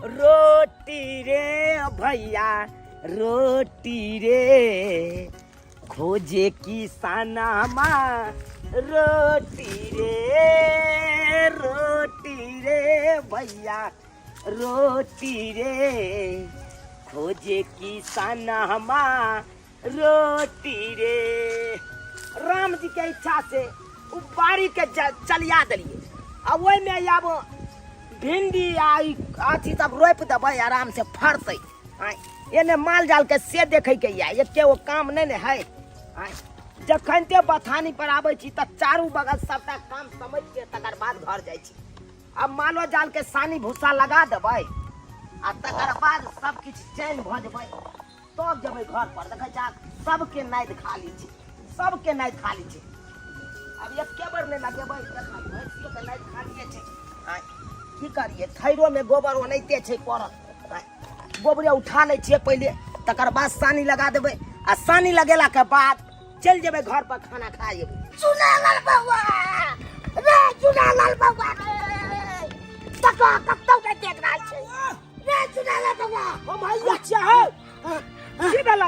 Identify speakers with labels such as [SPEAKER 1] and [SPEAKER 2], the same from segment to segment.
[SPEAKER 1] रोटी रे भैया रोटी रे खोजे किसानमा रोटी रे रोटी रे भैया रोटी रे खोजे किसानमा रोटी रे। राम जी के इच्छा से उ बाड़ी के चलिया देलिए आ ओहिमे आब भिंडी आ ई अथी सब रोपि देबै, आराम से फड़तै। आँय, एने माल जाल के से देखै के या एके गो काम नहि ने है। आँय, जखन ते बथानी पर आबै छी तऽ चारू बगल सबटा काम समझ के तकर बाद घर जाइ छी। आब मालो जाल के सानी भूसा लगा देबै आ तकर बाद सब किछु चैन भऽ जेबै, तब जेबै घर पर। देखै छ सबके नादि खाली छै, सबके नादि खाली छै। आब एके बेर नहि लगेबै, देखा भैंसियो के नादि खालिए छै। आँय, की करियै, थैरोमे गोबर ओनाहिते छै पड़ल। आँय, गोबरे उठा लै छियै पहिले, तकर बाद सानी लगा देबै आ सानी लगेलाके बाद चलि जेबै घर पर, खाना खा जेबै। चुनालाल बौआ रे, चुनालाल बौआ रे, तका कतौ नहि देख रहल छै रे चुनालाल बौआ। हम हैया छियै हौ। की भेला?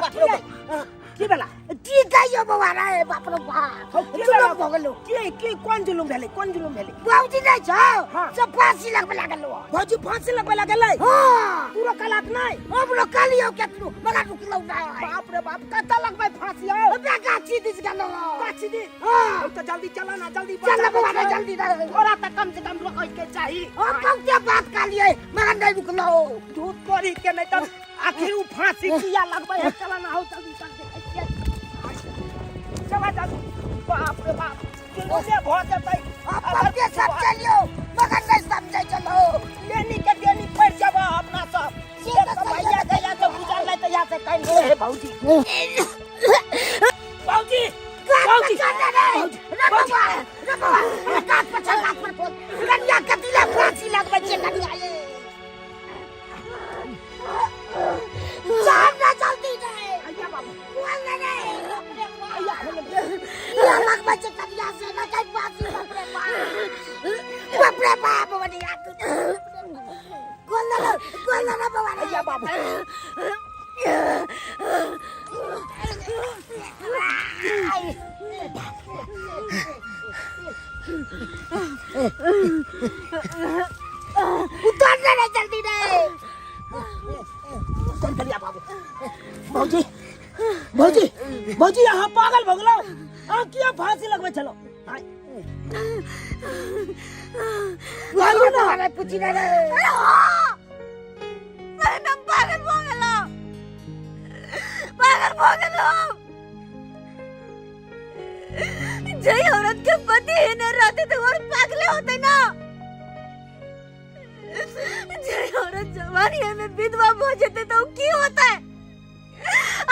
[SPEAKER 1] की भेला?
[SPEAKER 2] की कहियो बौआ रे, बाप रे बाप,
[SPEAKER 1] हौ, की
[SPEAKER 2] जुलुम
[SPEAKER 1] भेला?
[SPEAKER 2] भऽ गेलो।
[SPEAKER 1] की की कोन जुलुम भेलै? कोन जुलुम भेलै?
[SPEAKER 2] बाबूजी नहि छौ?
[SPEAKER 1] हाँ।
[SPEAKER 2] सब फांसी लगबे लागल हो।
[SPEAKER 1] भौजी फांसी लगबे लागलै?
[SPEAKER 2] हाँ।
[SPEAKER 1] तू रोकलक नहि?
[SPEAKER 2] हम रोकलियौ केतनो, मगर रुकलौ नहि।
[SPEAKER 1] बाप रे बाप, कतऽ लगबै फांसी हौ?
[SPEAKER 2] ओकरा गाछी दिस गेलो।
[SPEAKER 1] गाछी दिस?
[SPEAKER 2] हाँ।
[SPEAKER 1] हौ, तऽ जल्दी चला ना, जल्दी।
[SPEAKER 2] चल
[SPEAKER 1] बचा
[SPEAKER 2] बौआ रे,
[SPEAKER 1] दै छियौ।
[SPEAKER 2] जल्दी रे।
[SPEAKER 1] तोरा तऽ कम से कम रोकै के चाही।
[SPEAKER 2] हम बहुते बात कहलियै, मगर नहि रुकलौ।
[SPEAKER 1] धूप करी के नहि तऽ आखिर उ फांसी किया लगबै है? चला ना हौ, जल्दी चल, देखै छियै। चला जल्दी। बाप रे बाप, जुलूसे भऽ जेतै।
[SPEAKER 2] हम बहुते समझलियौ, मगर नहि समझै छलौ।
[SPEAKER 1] लेनी के देनी पड़ि जेबऽ अपना सब।
[SPEAKER 2] से
[SPEAKER 1] एक
[SPEAKER 2] तऽ
[SPEAKER 1] तऽ
[SPEAKER 2] सही
[SPEAKER 1] भैया
[SPEAKER 2] है।
[SPEAKER 1] जहिया से गुजरलै तहिया से कहि हे भौजी, भौजी, भौजी, भौजी, भौजी।
[SPEAKER 2] कनिया कथी लए फांसी लगबै छै? कनिया ये चल ना जल्दी रे।
[SPEAKER 1] आइया बाबू।
[SPEAKER 2] बोल ना रे।
[SPEAKER 1] आइया खोल दे।
[SPEAKER 2] ये लगबै छै कनिया से ना कहीं फांसी। बाप रे बाप, बाप रे बाप, बनिया तू बोल ना, बोल ना बाबा रे।
[SPEAKER 1] आइया बाबू।
[SPEAKER 2] उतर ना रे जल्दी रे।
[SPEAKER 1] चल चलिया बाबू। भौजी, भौजी, भौजी, अहाँ पागल भऽ गेलौ? अहाँ किया फांसी लगबै छलौ? आँय,
[SPEAKER 2] बोल ना रे, पूछी ना रे।
[SPEAKER 3] अरे हम पागल भऽ गेलहुँ, पागल भऽ गेलहुँ। जै औरत के पति ही न रहते तो और पागले होते ना। जै औरत जवानी में विधवा हो जेते तो की होता है?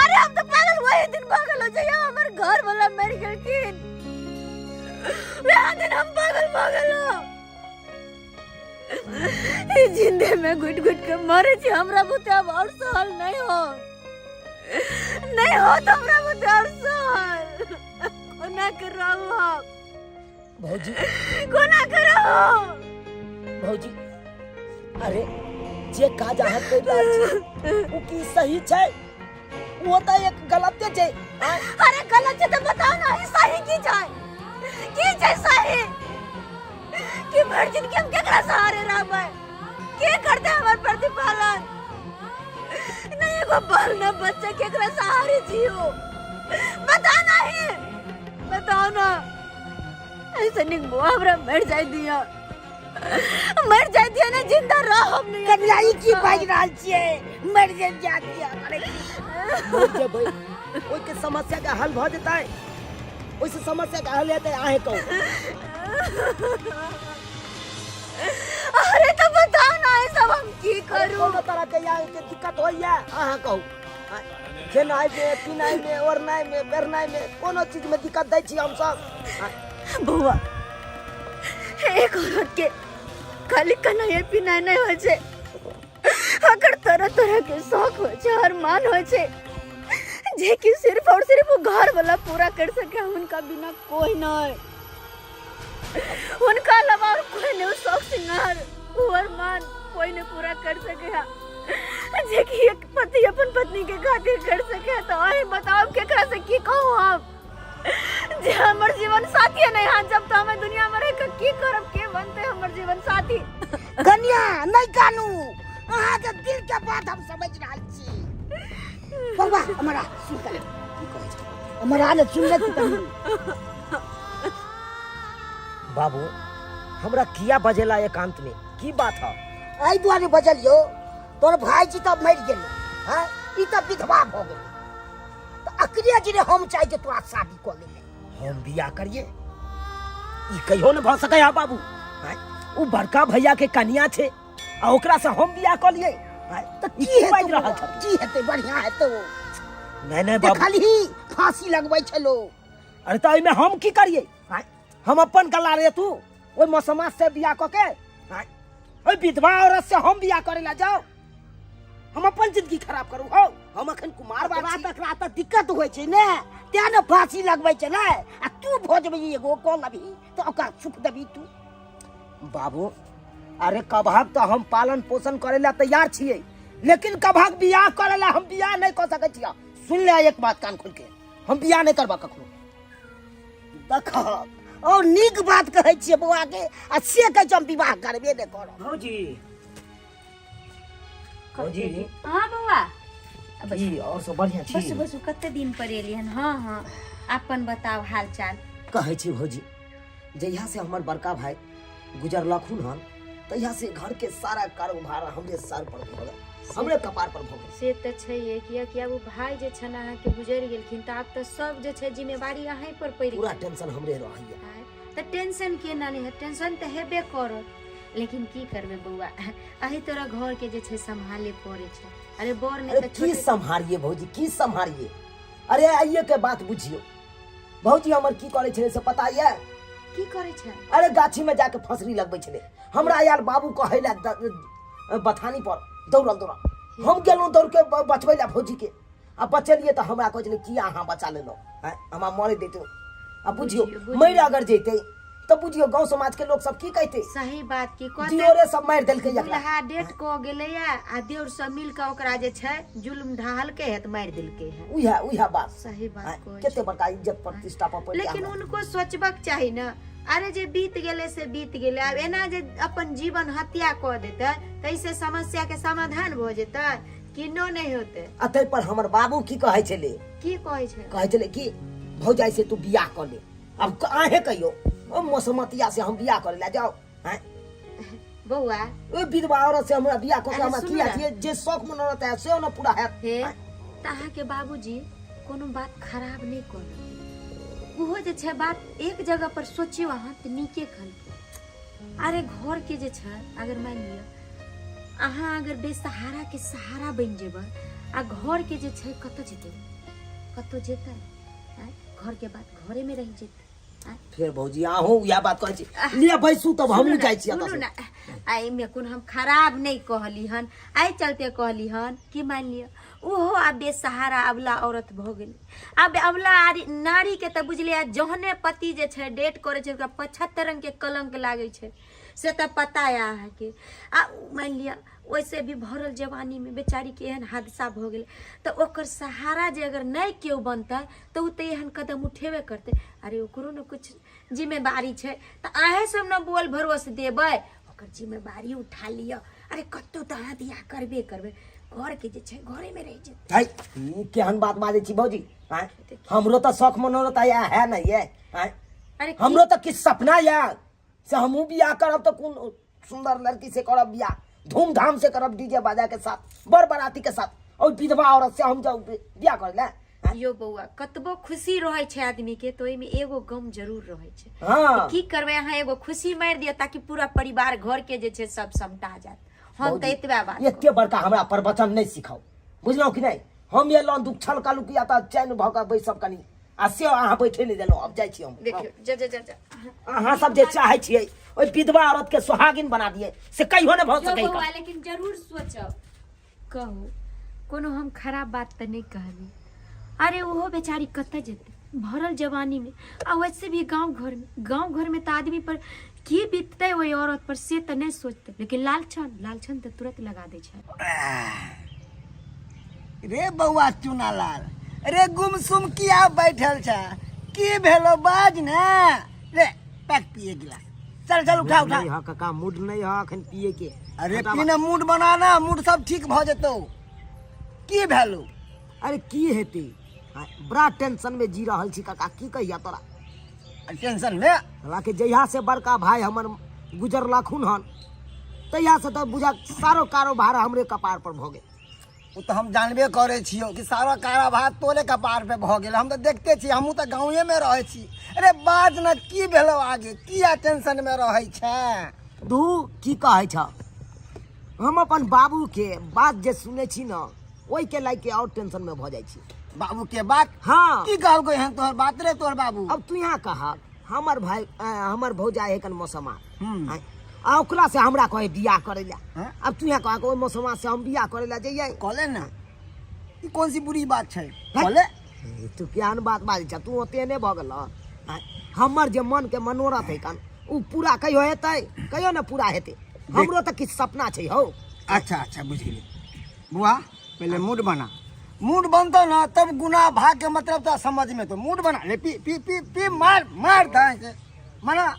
[SPEAKER 3] अरे हम तो पागल वही दिन पागल हो जाइए, हमारे घर वाला मर गेलखिन, वह दिन हम पागल भऽ गेलहुँ। ई जिंदे में घुट घुट के मरे छी, हमरा बुते अब और सहल नहीं हो, नहीं हो तो हमरा बुते और सहल। कोना के रहू हम?
[SPEAKER 1] भौजी।
[SPEAKER 3] कोना के रहू?
[SPEAKER 1] भौजी, अरे जे काज अहाँ करि रहल छी ओ की सही छै? ओ तऽ एक गलते छै। आँय?
[SPEAKER 3] अरे गलत छै तऽ बताउ ना, ई सही की छै? की छै सही? कि भरि जिंदगी हम केकरा सहारे रहबै? के करतै हमर प्रतिपालन? नहीं एगो बाल ना बच्चा, केकरा सहारे जियो? बता ना ही, बताओ ना। ऐसे निक बुआ हमरा मर जाय दिया, मर जाय दिया ना, जिंदा रह हम नहीं।
[SPEAKER 2] कनिया, ई की बाजि रहल छियै? मरि जाय जा दिया अरे।
[SPEAKER 1] मरि जेबै, ओहिके समस्या के हल भऽ जेतै? ओहिसे समस्या के हल हेतै, अहें कहू?
[SPEAKER 3] अरे तो बताओ ना, ये सब हम की
[SPEAKER 1] अरे
[SPEAKER 3] करूं?
[SPEAKER 1] कोनो तरह के यहाँ के दिक्कत होइया, अहाँ कहू? खेनाइ में, पीनाइ में, ओढ़नाइ में, पहिरनाइ में, कोनो चीज में दिक्कत दै छी हमसब?
[SPEAKER 3] बौआ, एक औरत के खाली कन्हैया पीनाइ नहीं होइ छै, अगर तरह तरह के शौक होइ छै, अरमान होइ छै, जे कि सिर्फ और सिर्फ वो घर वाला पूरा कर सके, उनका बिना कोई नहीं, उनका अलावा और कोई नहीं। वो शौक सिंगार, वो अरमान कोई नहीं पूरा कर सके है, जे कि एक पति अपन पत्नी के खातिर कर सके है। तो अहीं बताओ केकरा से की कहूँ हम जे हमर जीवन साथी नहीं है, जब तो हमें दुनिया में रह के की करब, के बनते हमर जीवन साथी?
[SPEAKER 2] कन्या नहीं कानू, अहाँके दिल के बात हम समझ रहल छी। बौआ हमरा सुन कर की कहै छै, हमरा ने सुन ले तू कनी।
[SPEAKER 1] बाबू हमरा किया बजेला एकांत में, की बात है?
[SPEAKER 2] एहि दुआरे बजलियो, तोर भाईजी तऽ मरि गेलै, हैं, ई तऽ विधवा भऽ गेलै, तऽ अकरे जे हम चाहे जे तोरा शादी कऽ ले।
[SPEAKER 1] हम बियाह करिए ई कहियो न भऽ सकै है बाबू। आँय, उ बड़का भैया के कनिया छै आ ओकरा से हम बियाह कऽ लिए। आँय,
[SPEAKER 2] तऽ
[SPEAKER 1] ई
[SPEAKER 2] की
[SPEAKER 1] की बाजि
[SPEAKER 2] हेतौ
[SPEAKER 1] रहल
[SPEAKER 2] बौआ?
[SPEAKER 1] छथिन?
[SPEAKER 2] की हेतै, बढ़िया हेतौ।
[SPEAKER 1] नहीं नहीं बाबू।
[SPEAKER 2] देखलही फांसी लगबै छै लोग।
[SPEAKER 1] अरे तऽ एहिमे हम की करिए? आँय, हम अपन गला रे तू ओहि मौसमा से बियाह कऽ के, आँय, ओहि विधवा औरत से हम बियाह करे ला जाओ, हम अपन जिंदगी खराब करू? हो हम अखन कुमार
[SPEAKER 2] ओकरा
[SPEAKER 1] बात
[SPEAKER 2] तकरा तऽ दिक्कत होइ छै ने, तें ने फांसी लगबै छै ने। आ तू भऽ जेबही एगो कऽ लेबही तऽ ओकरा सुख देबही तू।
[SPEAKER 1] बाबू अरे कभाग तऽ हम पालन पोषण करे ला तैयार छियै, लेकिन कभाग बियाह करे ला हम बियाह नहीं कऽ सकै छियै। सुन ले एक बात कान खोल के, हम बियाह नहीं करबा कखनो।
[SPEAKER 2] देखह और नीक बात कहै छियै बौआ के, आ से कहै छै हम विवाह करबे नहि करब।
[SPEAKER 1] भौजी, भौजी।
[SPEAKER 3] हाँ बौआ।
[SPEAKER 1] की और सब बढ़िया छी?
[SPEAKER 3] बसु बसु, कते दिन पर एलियन। हाँ हाँ, अपन बताओ हाल चाल।
[SPEAKER 1] कहै छी भौजी, जहिया से हमर बड़का भाई गुजरलखुन हन तहिया से घर के सारा कारोबार हमरे सर पर भऽ गेल, हमरे कपार पर भऽ गेल।
[SPEAKER 3] से तऽ छैहे, कियाकि आब ओ भाय जे छनि अहाँके गुजरि गेलखिन तऽ आब तऽ सब जे छै जिम्मेवारी अहीं पर पड़ि
[SPEAKER 1] पूरा टेंशन हमरे रहैया।
[SPEAKER 3] आँय, तऽ टेंशन केना नहि हैत, टेंशन तऽ हेबे करत, लेकिन की करबै बौआ, अही तोरा घर के जे छै सम्हाले पड़े छै। अरे बड़ नहि
[SPEAKER 1] अरे
[SPEAKER 3] तऽ
[SPEAKER 1] की
[SPEAKER 3] छोटे
[SPEAKER 1] सम्हारिए भौजी, की सम्हारिए? अरे आइए के बात बुझियो भौजी, हमर की करै छलै से पता ये?
[SPEAKER 3] की करै छै?
[SPEAKER 1] अरे गाछी में जाके फसरी लगबै छलै। हमरा यार बाबू कहै ला बथानी पर दौड़ल दौड़ल हम गेलहुँ दौड़ के बचबै ला भौजी के, आ बचलिए तऽ हमरा कहै छलै किया अहाँ बचा लेलहुँ, आँय, हमरा मरे दैतहुँ। आ बुझियो
[SPEAKER 3] बुझियौ, बुझियौ।
[SPEAKER 1] मरि अगर जैतै तऽ बुझियो गाँव समाज के लोक सब की कहतै?
[SPEAKER 3] सही बात की कहतै?
[SPEAKER 1] दियोरे सब मारि देलकै एकरा।
[SPEAKER 3] दुल्हा डेट कऽ गेलैया आ देवर सब मिल कऽ ओकरा जे छै जुल्म ढाहलकै है तऽ मारि देलकै है।
[SPEAKER 1] उएह उएह बात।
[SPEAKER 3] सही बात
[SPEAKER 1] आँय,
[SPEAKER 3] कहै
[SPEAKER 1] कते बड़का इज्जत प्रतिष्ठा पर पड़ि
[SPEAKER 3] लेकिन
[SPEAKER 1] हमरा।
[SPEAKER 3] उनको सोचबाक चाही ने, अरे जे बीत गेलै से बीत गेलै, आब एना जे अपन जीवन हत्या कऽ देतै ताहिसँ समस्या के समाधान भऽ जेतै? किनो नहि होतै।
[SPEAKER 1] आ ताहि पर हमर बाबू की कहै छलै?
[SPEAKER 3] की कहै छै?
[SPEAKER 1] कहै छलै कि भौजाई से तू बियाह कऽ ले। अब अहें कहियो ओ मसमतिया से हम बियाह करे ला जाओ? हैं
[SPEAKER 3] बौआ,
[SPEAKER 1] ओ विधवा औरत से हमरा बियाह कऽ के
[SPEAKER 3] अरे
[SPEAKER 1] हमरा
[SPEAKER 3] सुनू
[SPEAKER 1] किया
[SPEAKER 3] ने।
[SPEAKER 1] जे जे शौक मनोरथ है से न पूरा हैत।
[SPEAKER 3] हे तऽ अहाँके बाबूजी कोनो बात खराब नहि कहलक, ओहो जे छै बात एक जगह पर सोचियौ अहाँ तऽ नीके कहलकै। अरे घर के जे छै अगर मानि लिअ अहाँ अगर बेसहारा के सहारा बनि जेबै आ घर के जे छै कतऽ जेतै, कतऽ जेतै? आँय, घर के बात घरे में रहि जेतै। आँय?
[SPEAKER 1] फेर भौजी अहूँ इएह बात कहै छी। लिअ बैसू तब, हमहूँ
[SPEAKER 3] सुनू ने,
[SPEAKER 1] जाइ छी एतऽ
[SPEAKER 3] सुनू
[SPEAKER 1] से।
[SPEAKER 3] ने, एहिमे कोन हम खराब नहि कहली हन, एहि चलते कहली हन कि मानि लिअ ओहो आब बेसहारा अबला औरत भऽ गेलै। आब अबला नारी के तऽ बुझलियै जहने पति जे छै डेट करै छै ओकरा 75 रंग के कलंक लागै छै, से तऽ पता यऽ अहाँके। आ मानि लिअ ओहिसँ भी भरल जवानीमे बेचारीके एहन हादसा भऽ गेलै तऽ ओकर सहारा जे अगर नहि केओ बनतै तऽ ओ तऽ एहन कदम उठेबे करतै। अरे ओकरो ने किछु जिम्मेवारी छै, तऽ अहेँ सब ने बोल भरोस देबै, ओकर जिम्मेवारी उठा लिअ। अरे कतहु तऽ अहाँ बियाह करबे करबै, घरके जे छै घरेमे रहि जेतै।
[SPEAKER 1] है, ई केहन बात बाजै छी भौजी? आँय, हमरो तऽ शौख मनोरथ आया है ने ये? आँय,
[SPEAKER 3] अरे
[SPEAKER 1] हमरो तऽ किछु सपना यऽ से हमहूँ बियाह करब तऽ कोन सुंदर लड़की से करब बियाह, धूमधाम से करब, डीजे बाजा के साथ, बर बराती के साथ, और विधवा औरत से हम जाऊ बियाह करे ला?
[SPEAKER 3] यो बौआ, कतबो खुशी रहै छै आदमी के तो ओहिमे एगो गम जरूर रहै छै।
[SPEAKER 1] हाँ।
[SPEAKER 3] की करबै अहाँ, एगो खुशी मारि दिअ ताकि पूरा परिवार घर के जे छै सब समटा जायत। हम तऽ एतबे बात
[SPEAKER 1] एते बड़का हमरा प्रवचन नहि सिखाउ, बुझलहुँ कि नहि? हम एलहुँ दुख छल कालू किया तऽ चैन भऽ कऽ बैसब कनी, आ से अहाँ बैठे नहि देलहुँ। अब जाइ छी हम।
[SPEAKER 3] देखियौ, जा जा जा जा।
[SPEAKER 1] अहाँ सब जे चाहै छियै ओहि विधवा औरत के सुहागिन बना दिए से कहियो नहि भऽ
[SPEAKER 3] यौ
[SPEAKER 1] सकै।
[SPEAKER 3] बौआ, लेकिन जरूर सोचब, कहू कोनो हम खराब बात तऽ नहि कहली। अरे ओहो बेचारी कतऽ जेतै भरल जवानीमे, आ वैसे भी गाँव घरमे, गाँव घरमे तऽ आदमी पर
[SPEAKER 4] की बीततै ओहि औरत पर से तऽ नहि सोचतै, लेकिन लालछन लालछन तऽ तुरंत लगा दै छै।
[SPEAKER 2] रे बौआ चुनालाल, रे गुमसुम किया बैठल छ? की भेलो बाज ने रे। पैक पिए गिलास, चल चल उठा उठा।
[SPEAKER 1] नहीं हा काका, मूड नहीं हा अखन पिए के।
[SPEAKER 2] अरे पी ने, मूड बनाना, मूड सब ठीक भ जेतौ। की भेलो?
[SPEAKER 1] अरे की हेतै, बड़ा टेंशन में जी रहल छी काका, की कहिया तोरा।
[SPEAKER 2] टेंशन में?
[SPEAKER 1] हालांकि जहिया से बड़का भाई हमर गुजरलखुन हन तहिया से तऽ बुझा सारो कारोबार हमरे कपार पर भऽ गेल।
[SPEAKER 2] ओ तऽ हम जानबे करै छियौ कि सारा कारोबार तोरे कपार पे भऽ गेल। हम तऽ देखते छी, हमहूँ तऽ गाँवे में रहै छी। अरे बाज ने, की भेलौ आगे, किया टेंशन में रहै छै?
[SPEAKER 1] दू की कहै छ, हम अपन बाबू के बात जे सुनै छी ने ओहिके लए के और टेंशन में भऽ जाइ छी।
[SPEAKER 2] बाबू के बात?
[SPEAKER 1] हाँ।
[SPEAKER 2] की कहलको एहन तोहर बात रे तोहर बाबू?
[SPEAKER 1] अब तू यहाँ कहा, हमर भाई हमर भौजा एखन मौसमा आ ओकरा से हमरा कहे बियाह करे ला।
[SPEAKER 2] हाँ?
[SPEAKER 1] अब तू यहाँ कहा ओहि मौसमा से हम बियाह करे ला जइयै?
[SPEAKER 2] कहले ना, ई कौन सी बुरी बात छै?
[SPEAKER 1] हैं?
[SPEAKER 2] कहले।
[SPEAKER 1] ए, तू केहन बात बाजै छ, तू ओते नहि भऽ गेल हँ? हमर जे मन के मनोरथ है कन उ पूरा कहियो हेतै? कहियो ने पूरा हेतै। हमरो तऽ किछु सपना छै हौ।
[SPEAKER 2] अच्छा अच्छा बुझि गेलियै बुआ। पहले मूड बना, मूड बनतो ना तब गुना भाग के मतलब तो समझ में। तो मूड बना ले, पी पी पी पी, मार मार दाएं से मना।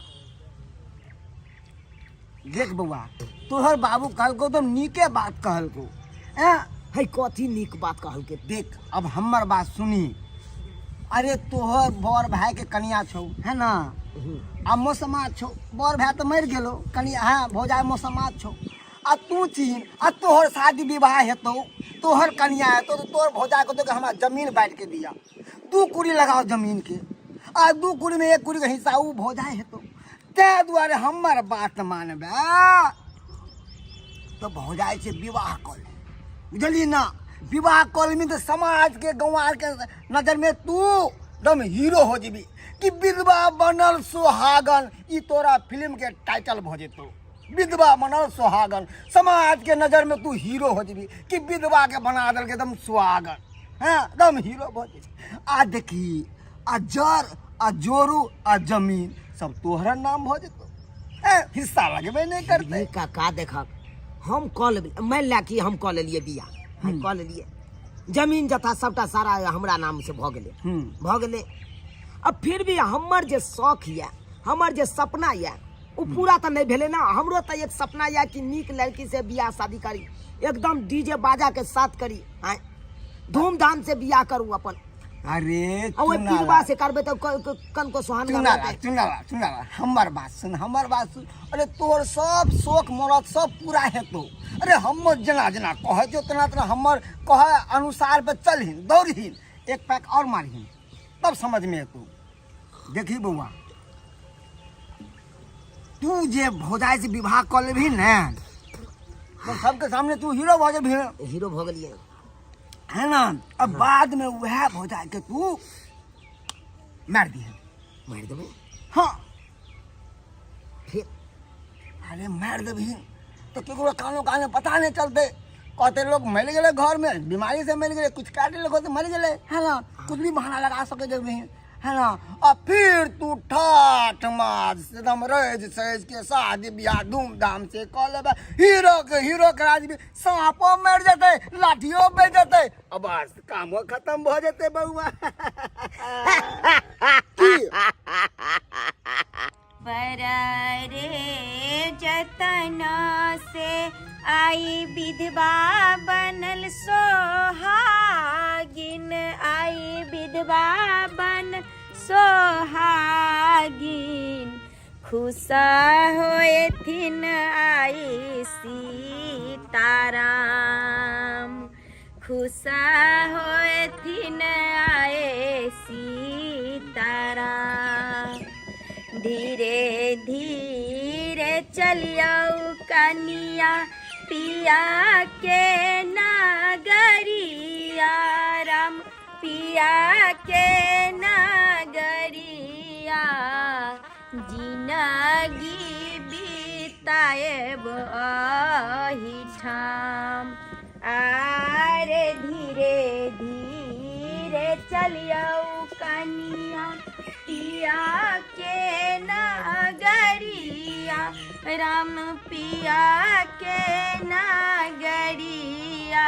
[SPEAKER 2] देख बउआ, तोहर बाबू कहलको तो नीके बात कहलको। हैं?
[SPEAKER 1] है कथी नीक बात कहलके?
[SPEAKER 2] देख, अब हमर बात सुनी। अरे तोहर बड़ भाई के कनिया छौ है ना, आ मौसमा छौ, बड़ भाई तो मरि गेलो, कनिया हाँ भौजाई मौसमा छौ आ तू छीन, आ तोहर शादी विवाह हेतौ, तोहर कनिया हेतौ तो तोहर भौजा के तो हमरा जमीन बांटि के दिया, 2 कुड़ी लगाओ जमीन के, आ 2 कुड़ी में 1 कुड़ी के हिस्सा उ भौजाई हेतौ। ताहि दुआरे हमर बात मानबे तो भौजाई से विवाह कऽ ले, बुझलियै ना? विवाह कऽ लेबही तऽ समाज के गंवार के नजर में तू एकदम हीरो हो जेबी कि विधवा बनल सुहागन, ई तोरा फिल्म के टाइटल भऽ जेतौ, विधवा बनल सुहागन। समाज के नजर में तू हीरो हो जेबी कि विधवा के बना देलकै एकदम सुहागन, हाँ एकदम हीरो भऽ जेबी। आ देखी, आ जर आ जोरू आ जमीन सब तोहरा नाम भऽ जेतौ, हिस्सा लगबे नहि करतै।
[SPEAKER 1] ये काका देखक, हम कऽ लेबै, मानि ले कि हम कऽ लेलियै बियाह, हम कऽ लेलियै, जमीन जथा सबटा सारा हमरा नाम से भऽ गेलै, भऽ गेलै। अब फिर भी हमर जे शौक यऽ, हमर जे सपना यऽ ओ पूरा तऽ नहि भेलै ना। हमरो तऽ एक सपना यऽ कि नीक लड़की से बियाह शादी करी, एकदम डीजे बाजा के साथ करी, आँय धूमधाम से बियाह करू अपन।
[SPEAKER 2] अरे
[SPEAKER 1] आ ओहि
[SPEAKER 2] चुनाला।
[SPEAKER 1] पीरबा से करबै तऽ कनको सोहान
[SPEAKER 2] चुनाला चुनाला चुनाला, हमर बात सुन, हमर बात सुन। अरे तोहर सब शौक मनत सब पूरा हेतौ। अरे हमर जेना जेना कहै छौ तेना तेना हमर कहै अनुसार पे चलहिन, दौड़हिन, एक पैक और मारहिन तब समझ में एतौ। देखी बौआ, तू जे भौजाई से विवाह कऽ लेबही ने तो सबके सामने तू हीरो भऽ जेबही।
[SPEAKER 1] हीरो भऽ गेलियै
[SPEAKER 2] है ना? अब बाद में वह भौजाई के तू मार दिहे।
[SPEAKER 1] मारि देबै?
[SPEAKER 2] हाँ।
[SPEAKER 1] फिर?
[SPEAKER 2] अरे मार देबही तो केकरो कानो काने पता नहीं चलते, कहते लोग मर गए घर में बीमारी से मर गए, कुछ काट लेलको तो मर गए, है ना? कुछ भी बहाना लगा सके देबही, है ना? आ फिर तू ठाठ मार एकदम रज सज के शादी बियाह धूमधाम से कऽ लेबै, हीरो के हीरो करा देबही, साँपो मरि जेतै, लाठियो बजि जेतै, आ बस कामो खत्म भऽ जेतै बौआ। की
[SPEAKER 3] पर रे जतन से आई विधवा बनल सोहागिन, आई विधवा बन सोहागिन, खुश होएथिन आई सीताराम, खुश होएथिन आए सीताराम। धीरे धीरे चलियौ कनिया पिया के नागरिया, राम पिया के नागरिया, जिनगी बिताएब अहिठाम। आरे धीरे धीरे चलियौ कनिया पिया के नागरिया, राम पिया के नागरिया,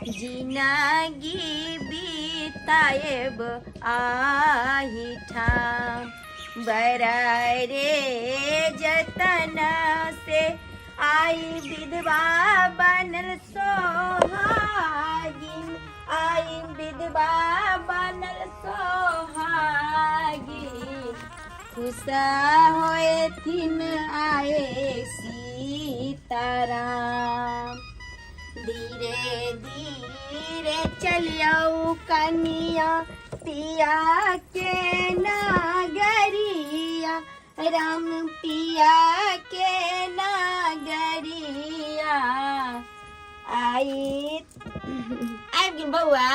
[SPEAKER 3] जिनगी बिताएब आही ठाम। बड़ा रे जतन से आई विधवा बनल सोहागिन, आई विधवा बनल सोहागिन, खुश होएथिन आए सीताराम। धीरे धीरे चलियौ कनिया पिया के नागरिया, राम पिया के नागरिया। आई आबि गेल बौआ।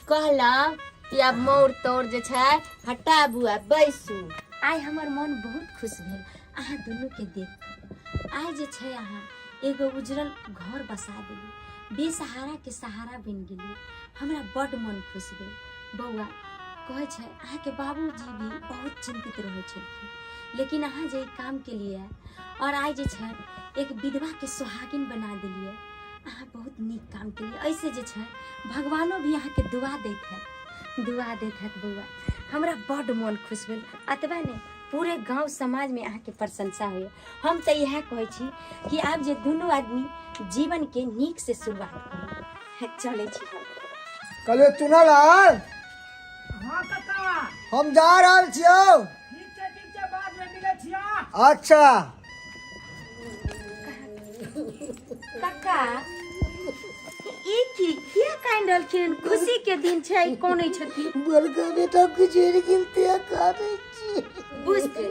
[SPEAKER 3] कहलहुँ कि आब मौर तौर जे छै हटाबू आ बैसू। आइ हमर मन बहुत खुश भेल अहाँ दुनूके देख कऽ। आइ जे छै अहाँ एगो उजरल घर बसा देली, बेसहाराके सहारा बनि गेली। हमरा बड्ड मन खुश भेल बौआ। कहै छै अहाँके बाबूजी भी बहुत चिन्तित रहै छलखिन, लेकिन अहाँ जे ई काम केलियै और आइ जे छै एक विधवाके सोहागिन बना देलियै, अहाँ बहुत नीक काम केलियै। एहिसँ जे छै भगवानो भी अहाँके दुआ दैत हैत, दुआ दैत हैत बौआ। हमरा बड्ड मोन खुश भेल। एतबा नहि, पूरे गाँव समाजमे अहाँके प्रशंसा होइए। हम तऽ इएह कहै छी कि आब जे दुनू आदमी जीवनके नीकसँ शुरुआत करू। चलै छी हम।
[SPEAKER 2] कहलियौ चुनलाल।
[SPEAKER 1] हाँ काका।
[SPEAKER 2] हम जा रहल छियौ।
[SPEAKER 1] ठीक छै, ठीक छै, बाद में मिलै छिया।
[SPEAKER 2] अच्छा।
[SPEAKER 4] काका, ई की किया कानि रहलखिन? खुशी के दिन छै, ई कानै छथिन?
[SPEAKER 2] बड़का बेटा गुजरि गेल ते कानै छी।
[SPEAKER 4] बुझते।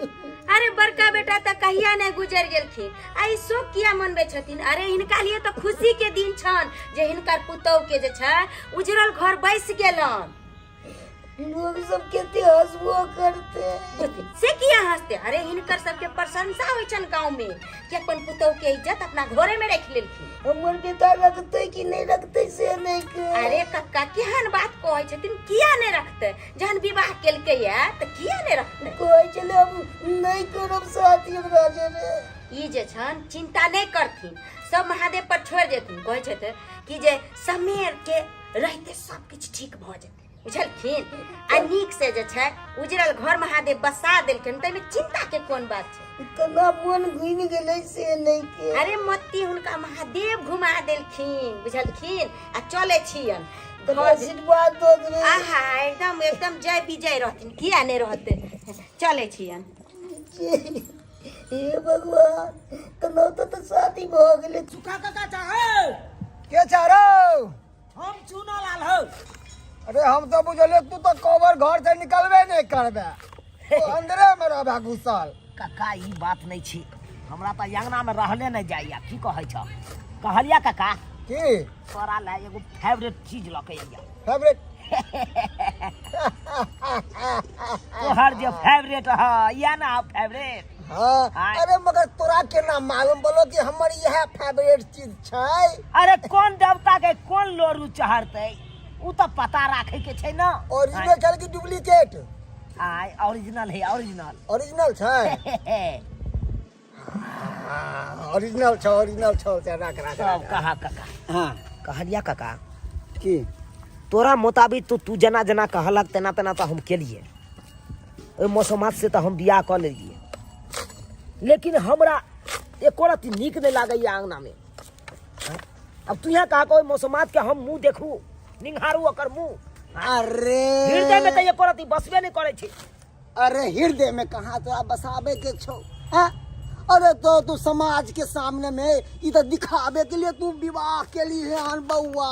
[SPEAKER 4] अरे बड़का बेटा तऽ कहिया नहि गुजरि गेलखिन, आ ई शोक किया मनबै छथिन? अरे हिनका लिए तऽ खुशी के दिन छन जे हिनकर पुतहु के जे छै उजरल घर बसि गेलन।
[SPEAKER 2] लोग सब कते हंसबो करते।
[SPEAKER 4] से किया हंसते? अरे हिनकर सबके प्रशंसा होइ छन गांव में कि अपन पुतहु के इज्जत अपना घरे में रख लेलखिन।
[SPEAKER 2] हमर बेटा रखते कि नहीं रखते से नहीं के।
[SPEAKER 4] अरे कक्का केहन बात कहै छथिन, किया नहीं रखते? जहन विवाह केलकै या त किया नहीं रखते?
[SPEAKER 2] कहै छलै हम नहीं करब शादी हमरा जरे।
[SPEAKER 4] ई जे छन चिंता नहीं करथिन, सब महादेव पर छोड़ देथिन। कहै छथिन कि जे समय के रहते सब किछु ठीक भऽ जेतै, बुझलखिन? आ नीक से जे छै उजरल घर महादेव बसा देलखिन, ताहिमे चिंता के कोन बात छै?
[SPEAKER 2] केना मन घुमि गेलै से नहि के।
[SPEAKER 4] अरे मत्ती हुनका महादेव घुमा देलखिन, बुझलखिन? आ चले छियन।
[SPEAKER 2] तोरा आशीर्वाद दऽ देबै।
[SPEAKER 4] आहा, एकदम एकदम जय विजय रहथिन, किया नहि रहतै? चले छियन।
[SPEAKER 2] हे भगवान, केना तऽ शादी भऽ गेलै।
[SPEAKER 1] सुखा काका चाहे
[SPEAKER 2] के चारो?
[SPEAKER 1] हम चूना लाल हो।
[SPEAKER 2] अरे हम तो बुझलियो तू तो कोबर घर से निकलबे नहीं करबे, तो अंदरे में रहबे घुसल।
[SPEAKER 1] काका ई बात नहीं छी, हमरा तो अंगना में रहले नहीं जाइया। की कहै छ? कहलिया काका
[SPEAKER 2] की
[SPEAKER 1] तोरा ला एगो फेवरेट चीज लऽ के अइया।
[SPEAKER 2] फेवरेट?
[SPEAKER 1] तोहर जे फेवरेट ह या ना फेवरेट?
[SPEAKER 2] हाँ।
[SPEAKER 1] हाँ।
[SPEAKER 2] अरे मगर तोरा केना मालूम बोलो कि हमर यह फेवरेट चीज छै?
[SPEAKER 1] अरे कोन देवता के कोन लोरू चढ़तै उ तो पता राखे के छै ना।
[SPEAKER 2] ओरिजिनल छल कि डुप्लीकेट?
[SPEAKER 1] आय ओरिजिनल है, ओरिजिनल।
[SPEAKER 2] ओरिजिनल छै? हाँ, ओरिजिनल छौ, ओरिजिनल छौ, से राख, राख,
[SPEAKER 1] सब
[SPEAKER 2] राख।
[SPEAKER 1] कहा काका।
[SPEAKER 2] हाँ।
[SPEAKER 1] कहलिया काका
[SPEAKER 2] की
[SPEAKER 1] तोरा मुताबिक तो तू जना जना कहलक तेना तेना तो हम केलिए, ओहि मौसमात से तो हम बियाह कऽ लेलिए, लेकिन हमरा एको रत्ती नीक नहीं लागैया आंगना में। अब तू यहाँ कहा ओहि मौसमात के हम मुँह देखू, निंघारू ओकर मुँह?
[SPEAKER 2] अरे
[SPEAKER 1] हृदय में तो एको रत्ती बसबे नहीं करै छै।
[SPEAKER 2] अरे हृदय में कहाँ तोरा बसाबे के छौ? हैं? अरे तो तू समाज के सामने में ई तो दिखावे के लिए तू विवाह के लिए हन बउआ,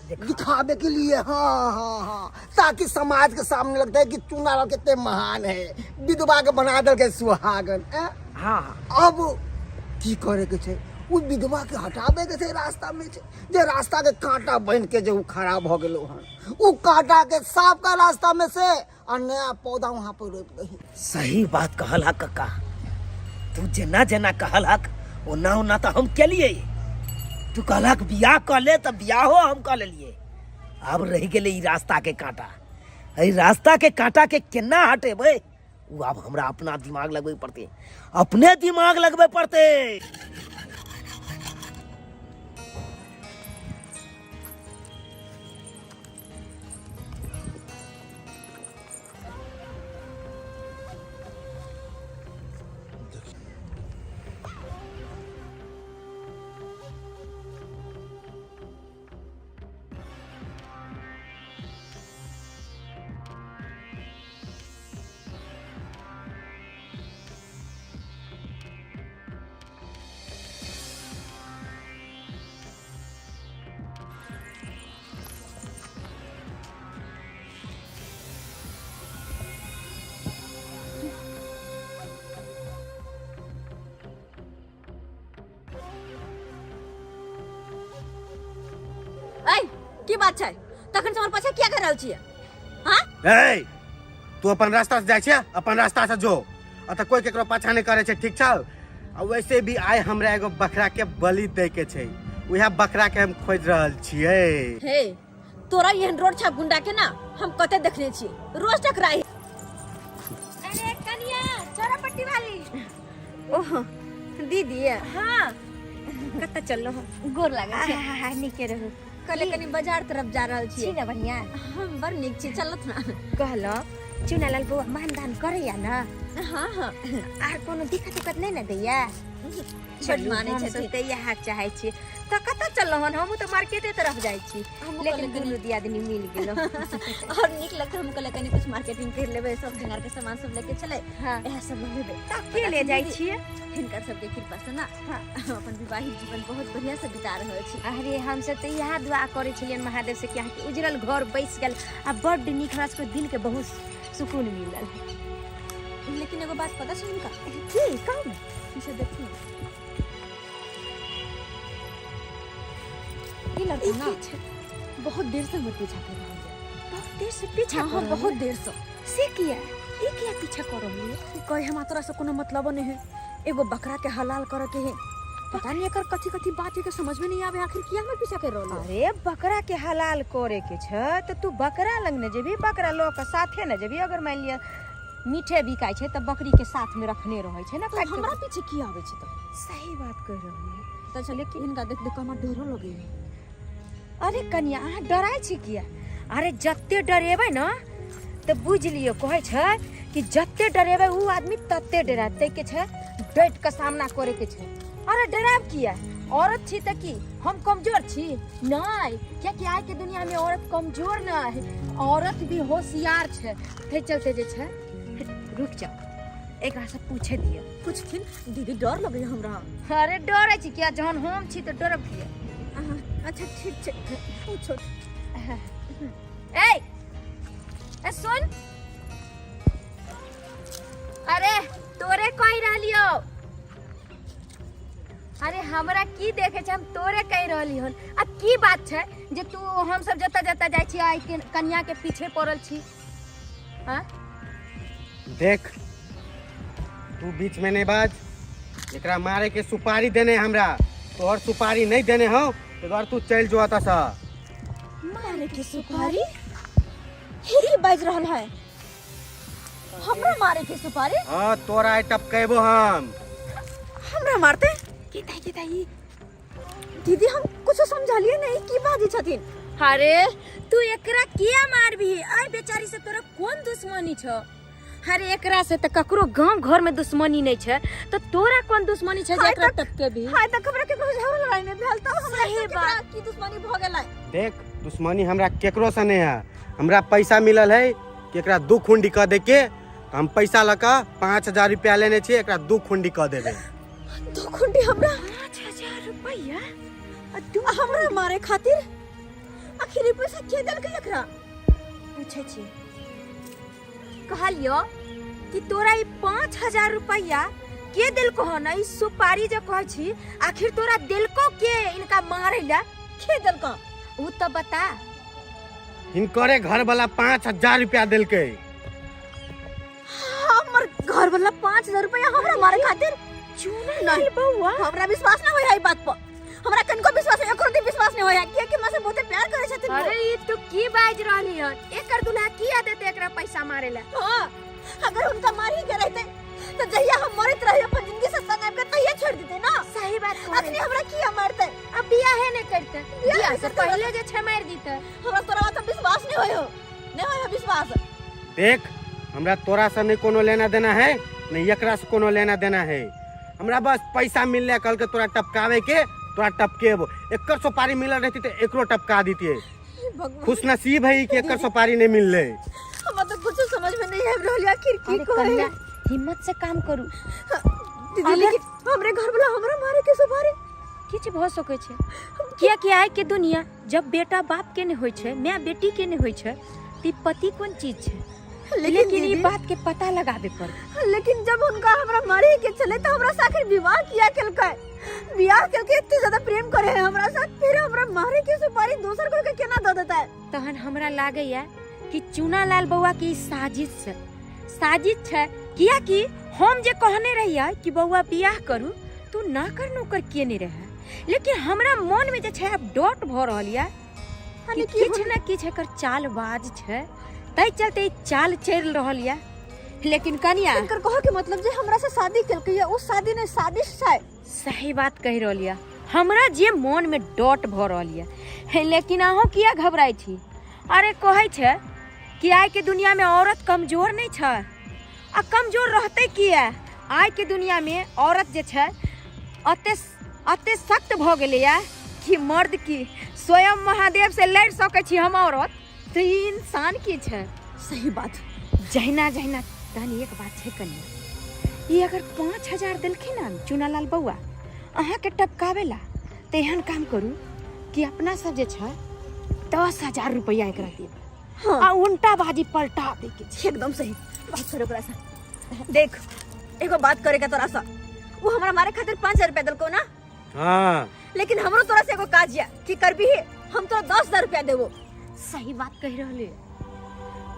[SPEAKER 2] दिखावे के लिए। हाँ हाँ हाँ, ताकि समाज के सामने लगता है कि चुनाव कितने महान है, विधवा के बना दल के सुहागन। हैं?
[SPEAKER 1] हाँ, हाँ।
[SPEAKER 2] अब की करे के छै? उ विधवा के हटावे के छै रास्ता में छै, जे रास्ता के कांटा बन के जे उ खड़ा भ गेलो हन, उ कांटा के साफ का रास्ता में से आ नया पौधा वहां पर रोपि दही।
[SPEAKER 1] सही बात कहलहक कक्का, तू जेना जेना कहलहक ओना ओना तऽ हम केलिए। तू कहलहक बियाह कऽ ले तऽ बियाहो हम कऽ लेलिए। आब रहि गेलै ई रास्ता के कांटा, एहि रास्ता के कांटा के केना हटेबै ओ आब हमरा अपना दिमाग लगबै पड़तै, अपने दिमाग लगबै पड़तै।
[SPEAKER 3] ऐ की बात छै तखन से हमर पाछा किया कर रहल छियै? हाँ।
[SPEAKER 5] ए, तू अपन रास्ता से जाइ छै, अपन रास्ता से जो। अतः कोई केकरो पाछा नहीं करे छै, ठीक छौ? आ वैसे भी आइ हमरा एगो बकरा के बलि दै के छै, उएह बकरा के हम खोजि रहल छियै।
[SPEAKER 3] हे तोरा एहन रोड छाप गुंडा के ना हम कते देखने छियै, रोज टकराई। अरे कनिया चोरा पट्टी वाली।
[SPEAKER 4] ओह दीदी।
[SPEAKER 3] हाँ।
[SPEAKER 4] कतऽ चललो हो?
[SPEAKER 3] गोर लागै छै।
[SPEAKER 4] आहा, नीके रहू।
[SPEAKER 3] कले कनी बाजार तरफ जा रहल
[SPEAKER 4] छी
[SPEAKER 3] छियै।
[SPEAKER 4] ने बढ़िया?
[SPEAKER 3] हम बड़ नीक छी, चलत ना।
[SPEAKER 4] कहलो चुनालाल बौआ मानदान करैया ना?
[SPEAKER 3] हाँ हाँ।
[SPEAKER 4] आर कोनो दिक्कत उक्कत नहि ने दैया?
[SPEAKER 3] बड
[SPEAKER 4] चलू,
[SPEAKER 3] मानै
[SPEAKER 4] हम सब
[SPEAKER 3] छथिन।
[SPEAKER 4] तऽ इएह चाहै छियै। तऽ कतऽ चललहुँ हन? हमहूँ तऽ मार्केटे तरफ जाइ छी,
[SPEAKER 3] हमहूँ
[SPEAKER 4] लेकिन
[SPEAKER 3] कहलियै
[SPEAKER 4] दुनू दियादनी मिल गेलहुँ
[SPEAKER 3] और नीक लगतै। हम कहलियै कनी कुछ मार्केटिंग कर लेबै, सब श्रृंगार के सामान सब लेके चले।
[SPEAKER 4] हाँ।
[SPEAKER 3] इएह सब लऽ लेबै।
[SPEAKER 4] तऽ के ले जाइ छियै?
[SPEAKER 3] हिनकर सबके कृपा से ना हम अपन विवाहित जीवन बहुत बढ़िया से बिता रहल छी।
[SPEAKER 4] अरे हमसब तऽ इएह दुआ करै छलियनि महादेव से कि अहाँके उजरल घर बसि गेल आ बड्ड नीक, हमरा सबके दिलके बहुत सुकून मिलल।
[SPEAKER 3] लेकिन एगो बात पता छै हिनका?
[SPEAKER 4] की कहू ने।
[SPEAKER 3] पीछे देखिए, ई लड़का ना बहुत देर से हमर पीछा कर रहल है।
[SPEAKER 4] बहुत देर से पीछा?
[SPEAKER 3] हाँ
[SPEAKER 4] कर
[SPEAKER 3] हाँ,
[SPEAKER 4] रहल
[SPEAKER 3] बहुत
[SPEAKER 4] है?
[SPEAKER 3] देर से।
[SPEAKER 4] से किया, ई किया पीछा कर रहल है?
[SPEAKER 3] कहे हमरा तोरा से कोनो मतलब नहीं है, एगो बकरा के हलाल करे के है। पता नहीं एकर कथी कथी बात है के समझ में नहीं आवे, आखिर किया हमर पीछा कर रहल है।
[SPEAKER 4] अरे बकरा के हलाल करे के छ तऽ तू बकरा लग ने जेबही, बकरा लऽ कऽ साथे ने जेबही। अगर मान लिअ मीठे बिकाइ छै तऽ बकरी के साथ में रखने रहै छै ने।
[SPEAKER 3] तो
[SPEAKER 4] काटि कऽ।
[SPEAKER 3] हमरा पीछे किया आवे छै? तऽ
[SPEAKER 4] सही बात कहि रहल है।
[SPEAKER 3] तऽ चले कि हिनका देख देख के हमरा डरो लगे है।
[SPEAKER 4] अरे कनिया अहाँ डराइ छी किया? अरे जते डरेबै ने तऽ बुझि लियौ, कहै छै कि जते डरेबै उ आदमी तते डरायत। ताहिके छै डटि कऽ सामना करैके छै। अरे डरायब किया? औरत छी तऽ की हम कमजोर छी? नहि, कियाकि आइके दुनियामे औरत कमजोर नहि है, औरत भी होशियार छै। ताहि चलते जे छै रुकि जाउ, एकरा से पूछे दिअ।
[SPEAKER 3] पूछथिन दीदी, डर लगे है हमरा।
[SPEAKER 4] अरे डरै छी किया? जहन हम छी तऽ डरब किया?
[SPEAKER 3] अच्छा ठीक छै, पूछो।
[SPEAKER 4] ए ए सुन, अरे तोरे कहि रहलियो। अरे हमरा की देखे छै, हम तोरे कहि रहली हन। आ की बात छै जे तू हम सब जतऽ जतऽ जाइ छी आइ के कनिया के पीछे पड़ल छी? हाँ।
[SPEAKER 5] देख, तू बीच में नहीं बाज। एकरा मारे के सुपारी देने हमरा, तोहर सुपारी नहीं देने हो तो दुआरे तू चल जो अतः से।
[SPEAKER 3] मारे के सुपारी? हे की बाजि रहल है? हमरा मारे के सुपारी?
[SPEAKER 5] हाँ, तोरा आइ टपकेबो हम।
[SPEAKER 3] हमरा मारते?
[SPEAKER 4] की ताई, की ताई?
[SPEAKER 3] दीदी हम कुछ समझलिए नहीं, की बाजै छथिन?
[SPEAKER 4] अरे तू एकरा किया मारबी? आइ बेचारी से तोरा कोन दुश्मनी छौ? अरे एकरा से तऽ ककरो गांव घर में दुश्मनी नहीं छै, तऽ तोरा कोन दुश्मनी छै जे
[SPEAKER 3] हाय
[SPEAKER 4] एकरा
[SPEAKER 3] तक-
[SPEAKER 4] टपकेबी?
[SPEAKER 3] हाय तक हमरा केकरो झगड़ा लड़ाई नहीं भेल, तब हमरा
[SPEAKER 4] सही
[SPEAKER 3] से
[SPEAKER 4] बात।
[SPEAKER 3] केकरा की दुश्मनी भ गेलै?
[SPEAKER 5] देख, दुश्मनी हमरा केकरो से नहीं है। हमरा पैसा मिलल है कि एकरा दू खुंडी कऽ दे के, तऽ हम पैसा लऽ कऽ 5000 रुपया लेने छियै, एकरा दू खुंडी कऽ देबै।
[SPEAKER 3] दू खुंडी हमरा?
[SPEAKER 4] 5000 रुपया?
[SPEAKER 3] आ दू हमरा मारे खातिर? आखिर ई पैसा के देलकै एकरा?
[SPEAKER 4] पूछै छी, कहलियो कि तोरा ई 5000 रुपया के देलको हन? ई सुपारी जे कहै छी, आखिर तोरा देलको के इनका मारे ला?
[SPEAKER 3] के देलको
[SPEAKER 4] उ तऽ बता।
[SPEAKER 5] हिनकरे घर वाला 5000 रुपया देलकै।
[SPEAKER 3] हमर घर वाला 5000 रुपया हमरा मारे खातिर?
[SPEAKER 4] चूना
[SPEAKER 3] नहीं
[SPEAKER 4] बउआ,
[SPEAKER 3] हमरा विश्वास ना होय है ई बात पर। हमरा कनको विश्वास नहीं, एको रत्ती विश्वास नहीं होय है, कियाकि हमरा से बहुते प्यार करे छथिन वो।
[SPEAKER 4] अरे ई तू की बाजि रहली हन? एकर दुल्हा किया देते एकरा पैसा मारे ला?
[SPEAKER 3] हाँ, अगर हुनका मारी के रहते तो जहिया हम मरत रहे अपन जिंदगी से संग आबि के तहिया छोड़ देते ना।
[SPEAKER 4] सही बात कहै
[SPEAKER 3] अखनी हमरा किया मारते?
[SPEAKER 4] अब बियाहे नहि करते,
[SPEAKER 3] बियाह
[SPEAKER 4] बियाह
[SPEAKER 3] नहि
[SPEAKER 4] से
[SPEAKER 3] करते।
[SPEAKER 4] पहिले जे छै मारि दिते।
[SPEAKER 3] हमरा तोरा बात पर विश्वास नहीं होय हो, नहीं होय हो विश्वास।
[SPEAKER 5] देख, हमरा तोरा से नहीं कोनो लेना देना है, नहीं एकरा से कोनो लेना देना है। हमरा बस पैसा मिलले कल के तोरा टपकावे के, तोरा टपकेबो। एकर सुपारी मिलल रहती तो एकरो टपका दीतिए।
[SPEAKER 3] भगवान।
[SPEAKER 5] खुश नसीब है कि एकर सुपारी नहीं मिलले।
[SPEAKER 3] हमरा तो कुछ समझ में नहीं आबि रहल आखिर की
[SPEAKER 4] अरे
[SPEAKER 3] कहै।
[SPEAKER 4] कन्या, हिम्मत से काम करू
[SPEAKER 3] दीदी,
[SPEAKER 4] अगर-
[SPEAKER 3] लेकिन हमरे घर वाला हमरा मारे के सुपारी
[SPEAKER 4] किछु भऽ सकै छै, कियाकि आइ के दुनिया जब बेटा बाप के नहि होइ छै, माय बेटी के नहि होइ छै, तऽ ई पति कोन चीज छै? लेकिन ई
[SPEAKER 3] दीदी-
[SPEAKER 4] बात के पता लगाबे पड़त।
[SPEAKER 3] लेकिन जब उनका हमरा मारे के चले तो हमरा से आखिर विवाह किया केलकै? बियाह केलकै, इतने ज्यादा प्रेम करे है हमरा साथ, फिर हमरा मारे के सुपारी दोसर कोई के केना दऽ देता है?
[SPEAKER 4] तहन हमरा लागैया कि चूनालाल बौआ के ई साजिश छै, साजिश छै। कियाकि हम जे कहने रहियै कि बौआ बियाह करू, तू ना कर नौकर केने रहे, लेकिन हमरा मन में जे छै आब डॉट भऽ रहल यऽ कि किछु ने किछु एकर चालबाज छै, ताहि चलते ई चाल चलि रहल यऽ। लेकिन कनिया,
[SPEAKER 3] इनकर कहे के मतलब जे हमरा से शादी केलकै या उ शादी ने साजिश छै।
[SPEAKER 4] सही बात कहि रहल यऽ, हमरा जे मन में डॉट भऽ रहल यऽ। लेकिन अहूँ किया घबराइ छी? अरे कहै छै कि आइ के दुनिया में औरत कमजोर नहि छै, आ कमजोर रहतै किया? आइ के दुनिया में औरत जे छै अते अते सख्त भऽ गेलैया कि मर्द की स्वयं महादेव से लड़ि सकै छी हम औरत, तऽ ई इंसान की छै?
[SPEAKER 3] सही बात।
[SPEAKER 4] जहिना जहिना तहन एक बात छै कनिया, ई अगर 5000 देलखिन हन चूनालाल बौआ अहाँके टपकावे ला, तऽ एहन काम करू कि अपना सब जे छै 10,000 रुपैआ एकरा देबै।
[SPEAKER 3] हाँ।
[SPEAKER 4] आ उल्टा बाजी पलटा दै के छै।
[SPEAKER 3] एकदम सही बात करो ओकरा से। देख, एगो बात करे के तोरा से, वो हमरा मारे खातिर 5000 रुपया देलको ना?
[SPEAKER 5] हाँ।
[SPEAKER 3] लेकिन हमरो तोरा से एगो काज या कि करबी, हम तोरा 10,000 रुपया देबो।
[SPEAKER 4] सही बात कहि रहले।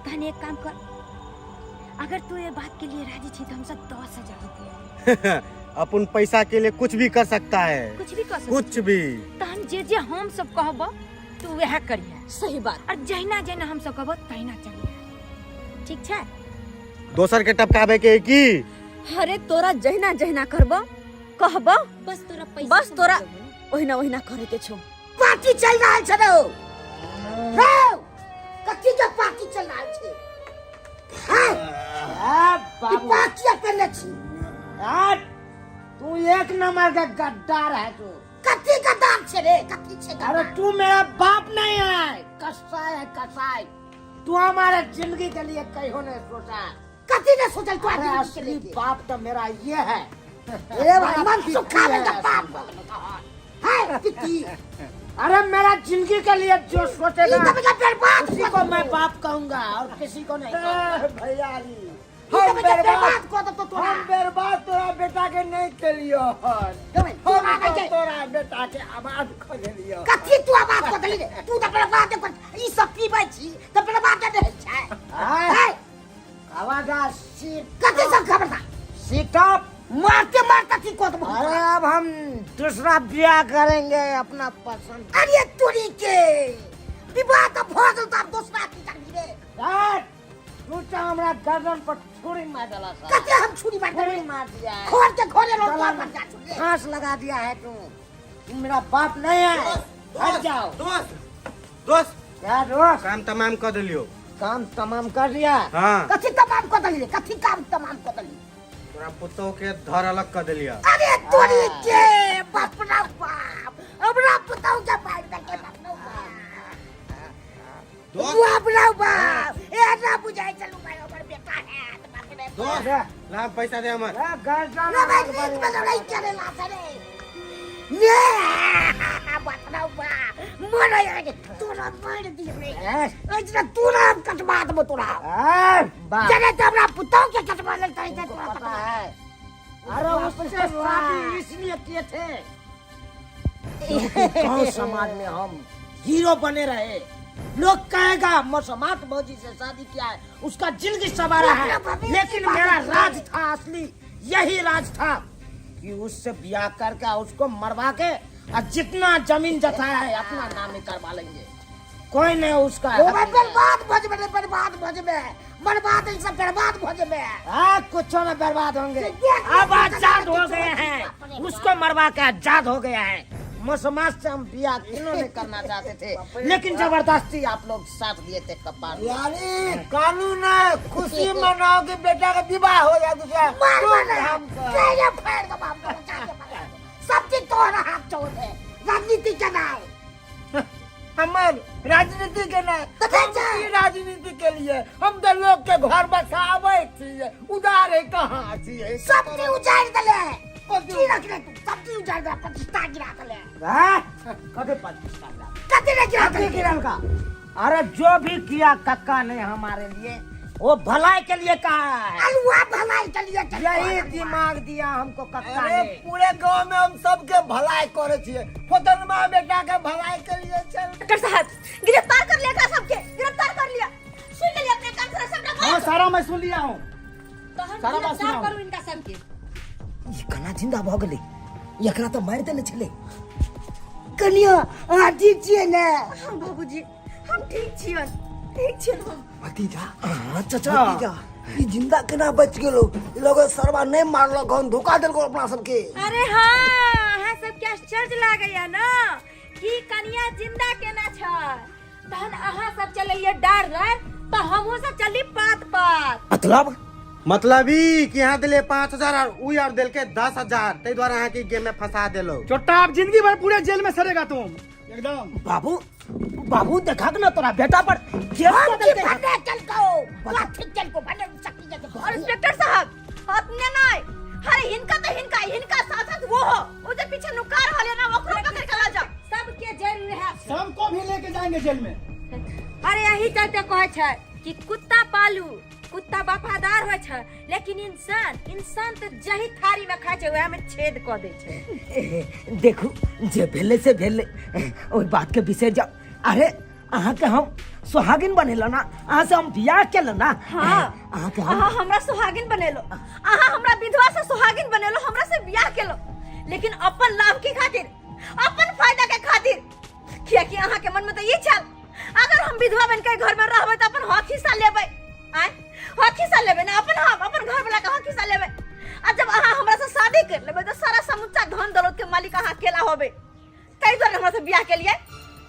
[SPEAKER 4] तहन एक काम कर, अगर तू ये बात के लिए राजी छी तो हम सब 10,000 रुपया।
[SPEAKER 5] अपन पैसा के लिए कुछ भी कर सकता है।
[SPEAKER 4] कुछ भी कर सकता।
[SPEAKER 5] कुछ भी।
[SPEAKER 4] तहन जे जे हम सब कहबो तू वएह करिहे।
[SPEAKER 3] सही बात।
[SPEAKER 4] और जहिना जहिना हम सब कहबो तहिना चलिहे, ठीक छै?
[SPEAKER 5] दोसर के टपकावे के है की?
[SPEAKER 3] अरे तोरा जहिना जहिना करबो कहबो,
[SPEAKER 4] बस तोरा पैसा
[SPEAKER 3] बस
[SPEAKER 4] से
[SPEAKER 3] तोरा
[SPEAKER 4] मतलब है।
[SPEAKER 3] ओहिना ओहिना करे के छौ।
[SPEAKER 2] पार्टी चल रहल छै रौ। रौ, कथी के पार्टी चल रहल छै? हैं?
[SPEAKER 1] आ,
[SPEAKER 2] ई
[SPEAKER 1] बाबू।
[SPEAKER 2] पार्टी केने छी?
[SPEAKER 1] आ, तू एक नंबर का गद्दार है तू।
[SPEAKER 2] कथी गद्दार छै रे? कथी छै गद्दार?
[SPEAKER 1] अरे तू मेरा बाप नहीं है, कसाई है कसाई। तू हमारे जिंदगी के लिए कहीं नहीं सोचा।
[SPEAKER 2] कथी ने सोचल तू
[SPEAKER 1] अरे
[SPEAKER 2] जिंदगी के
[SPEAKER 1] असली
[SPEAKER 2] लेके?
[SPEAKER 1] बाप तो मेरा ये है।
[SPEAKER 2] ए भाई, मन
[SPEAKER 1] पित्ती
[SPEAKER 2] सुखा
[SPEAKER 1] है
[SPEAKER 2] में
[SPEAKER 1] असली
[SPEAKER 2] बाप है पित्ती।
[SPEAKER 1] अरे मेरा जिंदगी के लिए जो सोचेगा
[SPEAKER 2] ई तो बेटा बर्बाद
[SPEAKER 1] उसी को मैं बाप कहूंगा और किसी को नहीं कहूंगा।
[SPEAKER 2] भैया जी, हम बर्बाद कर देतो तोरा।
[SPEAKER 1] हम बर्बाद तोरा बेटा के नहीं केलियो हन।
[SPEAKER 2] तोरा
[SPEAKER 1] हम
[SPEAKER 2] नहीं
[SPEAKER 1] तो
[SPEAKER 2] के-
[SPEAKER 1] तोरा बेटा के आवाज खोजलियो।
[SPEAKER 2] कथी तू आवाज कर देली रे? तू तो बर्बाद कर, ई सब पीबै छी तऽ बर्बाद नहि छै।
[SPEAKER 1] आय,
[SPEAKER 2] है
[SPEAKER 1] आवाज आ, सीट
[SPEAKER 2] कथी सब खबरदार
[SPEAKER 1] सीट अप।
[SPEAKER 2] मारते मारते की कर देबो।
[SPEAKER 1] अरे अब हम दूसरा ब्याह करेंगे अपना पसंद।
[SPEAKER 2] अरे तोरी के विवाह तऽ भऽ गेल, तऽ आब दोसरा की करबी रे?
[SPEAKER 1] हट, तू तो हमरा गर्दन पर छुरी मार देला साला।
[SPEAKER 2] कते हम छुरी मार
[SPEAKER 1] छुरी
[SPEAKER 2] देबै?
[SPEAKER 1] मार दिया है।
[SPEAKER 2] खोल के खोले लो
[SPEAKER 1] गला
[SPEAKER 2] तोर
[SPEAKER 1] में
[SPEAKER 2] पर जा छुरी।
[SPEAKER 1] फांस लगा दिया है तू। तू मेरा बाप नहीं है, हट जाओ।
[SPEAKER 5] दोस्त, दोस्त।
[SPEAKER 1] क्या दोस्त?
[SPEAKER 5] काम तमाम कर देलियो।
[SPEAKER 1] काम तमाम कर दिया?
[SPEAKER 5] हाँ।
[SPEAKER 2] कथी तमाम कर देलियै? कथी काम तमाम कर देलियै?
[SPEAKER 5] तोरा पुतोह के धर अलग कर देलिया।
[SPEAKER 2] अरे तोरी के बाप रे बाप, हमरा पुतोह के मार देलकै बाप रे बाप।
[SPEAKER 5] दोस्त।
[SPEAKER 2] बाप रे बाप, ए ना बुझाइ छलु भाई हमर बेटा है त बाप रे बाप।
[SPEAKER 5] दोस्त, ला पैसा दे हमर।
[SPEAKER 1] ए, गर्दन
[SPEAKER 2] रे भाई,
[SPEAKER 1] अलग
[SPEAKER 2] नीक
[SPEAKER 1] बने।
[SPEAKER 2] में लड़ाई करे ला रे। ने बाप रे बाप, मर रे तोरा मार दियो रे।
[SPEAKER 1] ए,
[SPEAKER 2] अइजना तोरा हम कटवा देबो तोरा।
[SPEAKER 1] ए, बाप।
[SPEAKER 2] जने तो हमरा पुतोह के कटवा लेल तै तोरा
[SPEAKER 1] पता
[SPEAKER 2] कटवा।
[SPEAKER 1] है। अरे उससे शादी इसलिए किए थे क्योंकि गांव समाज में हम हीरो बने रहे। लोग कहेगा मसमात भौजी से शादी किया है, उसका जिंदगी सवारा है। लेकिन मेरा राज था असली, यही राज था कि उससे ब्याह करके उसको मरवा के और जितना जमीन जथा है अपना नाम ही करवा लेंगे। कोई नहीं उसका
[SPEAKER 2] ओमे बर्बाद भ जेबै रे, बर्बाद भ जेबै, बर्बाद ई सब बर्बाद भ जेबै।
[SPEAKER 1] हाँ, कुछ में बर्बाद होंगे। अब आजाद हो गए हैं, उसको मरवा के आजाद हो गया है। मुसलमान से हम बिया क्यों नहीं करना चाहते थे, लेकिन जबरदस्ती आप लोग साथ दिए थे कपार।
[SPEAKER 2] यानी कानून है, खुशी मनाओ कि बेटा का विवाह हो जाए दूसरा धूमधाम से। सब चीज तोहरा हाथ चोट है, राजनीति के नाम। हमर राजनीति के नाम
[SPEAKER 1] तो
[SPEAKER 2] हम की राजनीति के लिए हम तो लोग के घर बसावे छिए, उदारे कहाँ छिए?
[SPEAKER 6] सब चीज उजाड़ देले। की रखले तू? सब चीज उजाड़ दे, प्रतिष्ठा गिरा देले।
[SPEAKER 1] हाँ? कभी प्रतिष्ठा गिरा?
[SPEAKER 6] कथी ने गिरा
[SPEAKER 1] कभी
[SPEAKER 6] देले?
[SPEAKER 1] गिरल का? अरे जो भी किया कक्का ने हमारे लिए, वो भलाई के लिए कहा है।
[SPEAKER 6] अलुआ भलाई के लिए चल।
[SPEAKER 1] यही दिमाग दिया हमको कक्का
[SPEAKER 2] अरे
[SPEAKER 1] ने।
[SPEAKER 2] पूरे गांव में हम सबके भलाई करे छिए, फोतनमा बेटा के भलाई के लिए चल।
[SPEAKER 3] डॉक्टर साहब, गिरफ्तार कर लिया एकरा सबके, गिरफ्तार कर लिया। सुन लिया अपने कान से सबटा
[SPEAKER 7] हाँ, सारा मैं सुन लिया हूँ।
[SPEAKER 4] तहन
[SPEAKER 7] सारा बात
[SPEAKER 4] गिरफ्तार
[SPEAKER 7] सुनाओ।
[SPEAKER 4] करू इनका सबके।
[SPEAKER 1] ई कना जिंदा भऽ गेलै? एकरा तऽ मारि देने छलै। कनिया, अहाँ ठीक छियै ने?
[SPEAKER 3] हाँ बाबूजी, हम ठीक छियन, ठीक छियन हम।
[SPEAKER 2] भतीजा।
[SPEAKER 1] हाँ चाचा।
[SPEAKER 2] भतीजा, ई जिंदा केना बच गेलो? ई लोग सरवा नहीं मारलक हन, धोखा देलको अपना सबके।
[SPEAKER 4] अरे हाँ, अहाँ सबके आश्चर्य लागैया ना कि कनिया जिंदा केना छै। तहन अहाँ सब चललियै डार डार, तऽ हमहूँ सब चलली पात पात।
[SPEAKER 1] मतलब?
[SPEAKER 5] मतलब ई कि यहाँ दिले 5000 और उ और देलके 10,000, ताहि दुआरे अहाँके गेम में फंसा देलो।
[SPEAKER 7] चोट्टा, आप जिंदगी भर पूरे जेल में सड़ेगा तुम एकदम।
[SPEAKER 1] बाबू, बाबू, देखा ना तोरा बेटा पर केस
[SPEAKER 6] हम
[SPEAKER 1] कऽ
[SPEAKER 6] की
[SPEAKER 1] देलकै।
[SPEAKER 6] भन्ने चलको ठीक चलको भन्ने शक्ति जते।
[SPEAKER 3] और इंस्पेक्टर साहब, अपने नहीं, अरे हिनका तो हिनका, हिनका साथ साथ वो हो, वो जे पीछे नुका रहल है ना, ओकरो पकड़ के ला जाओ।
[SPEAKER 4] सबके जेल में है।
[SPEAKER 7] सबको भी लेके जाएंगे जेल में।
[SPEAKER 4] अरे यही चलते कहै छै कि कुत्ता पालू, कुत्ता वफादार होइ छै, लेकिन इंसान, इंसान तऽ जही थारी में खाइ छै वएह में छेद कऽ दै छै।
[SPEAKER 1] देखू, जे भेलै से भेलै, ओहि बात के बिसरि जाउ। अरे अहाँके हम सोहागिन बनेलहुँ ना, अहाँ से हम बियाह केलहुँ ना।
[SPEAKER 3] हाँ।
[SPEAKER 1] अहाँके हम
[SPEAKER 3] अहाँ हमरा सुहागिन बनेलो, अहाँ हमरा विधवा से सुहागिन बनेलो, हमरा से बियाह केलो, लेकिन अपन लाभ के खातिर, अपन फायदा के खातिर। कियाकि अहाँ के मन में तो ई छल, अगर हम विधवा बन के घर में रहबै तऽ अपन हक हिस्सा लेबै। आय हक हिस्सा लेबै ना अपन, हम अपन घर वाला के हक हिस्सा लेबै। आ जब अहाँ हमरा से शादी कर लेबै तऽ सारा समूचा धन दौलत के मालिक अहाँ अकेला होबै, ताहि दुआरे हमरा से बियाह केलियै।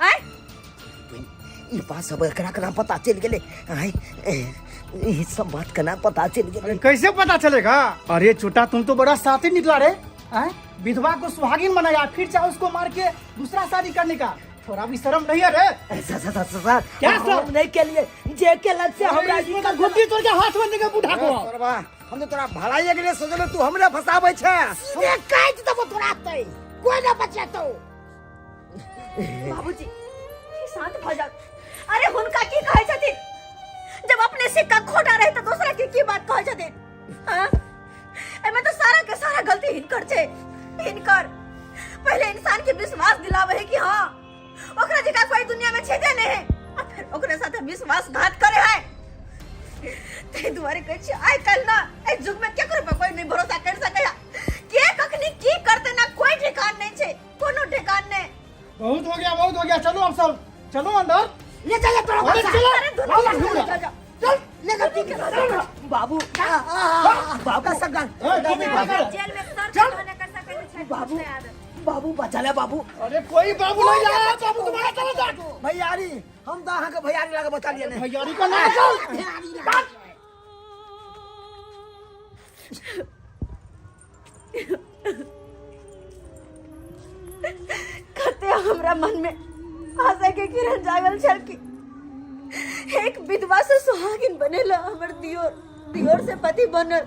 [SPEAKER 3] आय
[SPEAKER 1] ई बात सब एकरा केना पता चलि गेलै? आय, ई सब बात केना पता चलि गेलै?
[SPEAKER 7] अरे कैसे पता चलेगा? अरे छोटा, तुम तो बड़ा साथी निकला रे। आय? विधवा को सुहागिन बनाया, फिर चाहे उसको मार के दूसरा शादी करने का, थोड़ा भी शर्म नहीं है रे?
[SPEAKER 1] सर, सर, सर, सर,
[SPEAKER 7] क्या सर?
[SPEAKER 1] हम नहीं के लिए जे के लग से हमरा
[SPEAKER 7] अरे इसमें तो गुड्डी तोड़ के हाथ में देंगे बूढ़ा को।
[SPEAKER 2] सरवा, हम तो तोरा भलाई के लिए सोचले, तू हमरे फसाबै छै।
[SPEAKER 6] सीधे काटि देबो तोरा तै, कोई ना बचेतौ।
[SPEAKER 3] बाबूजी शांत भऽ जाउ। अरे हुनका की कहै छथिन, जब अपने सिक्का खोटा रहे तऽ दोसरा के की बात कहै छथिन? हाँ? एमे तऽ सारा के सारा गलती हिनकर छै, हिनकर। पहले इंसान के विश्वास दिलावे है कि हाँ ओकरा जगह कोई दुनिया में छेदे नहीं है, आ फिर ओकरा साथे विश्वासघात करे है। ताहि दुआरे कहै छी, आइ काल्हि ना एहि युग में केकरो पर कोई नहीं भरोसा कर सकैया। के कखनी की करते ना कोई ठिकान नहीं छै, कोनो ठिकान नहीं।
[SPEAKER 7] बहुत हो गया, बहुत हो गया, चलो अब सब चलो अंदर।
[SPEAKER 6] ले चले तोरा
[SPEAKER 7] अरे
[SPEAKER 6] बच्चा।
[SPEAKER 7] चलो।
[SPEAKER 3] अरे दुनू
[SPEAKER 7] चलो,
[SPEAKER 3] के
[SPEAKER 7] चलो।
[SPEAKER 3] चल जाओ।
[SPEAKER 6] चल ले चल तू के चल।
[SPEAKER 1] बाबू, बाबू,
[SPEAKER 7] ए, तू भी पकड़।
[SPEAKER 4] जेल में सर
[SPEAKER 7] चल।
[SPEAKER 4] के कर सकै छै।
[SPEAKER 1] बाबू।
[SPEAKER 4] छै आदत।
[SPEAKER 1] बाबू बचा ले बाबू।
[SPEAKER 7] अरे कोई बाबू नहीं आया, बाबू तुम्हारा चलो जा।
[SPEAKER 2] भैयारी, हम तो अहाँके भैयारी लगे बचा लिए ने।
[SPEAKER 7] भैयारी का नाम चल।
[SPEAKER 3] कते हमरा मन में आशा के किरण जागल छल कि एक विधवा से सुहागिन बनेला हमर दियोर, दियोर से पति बनल,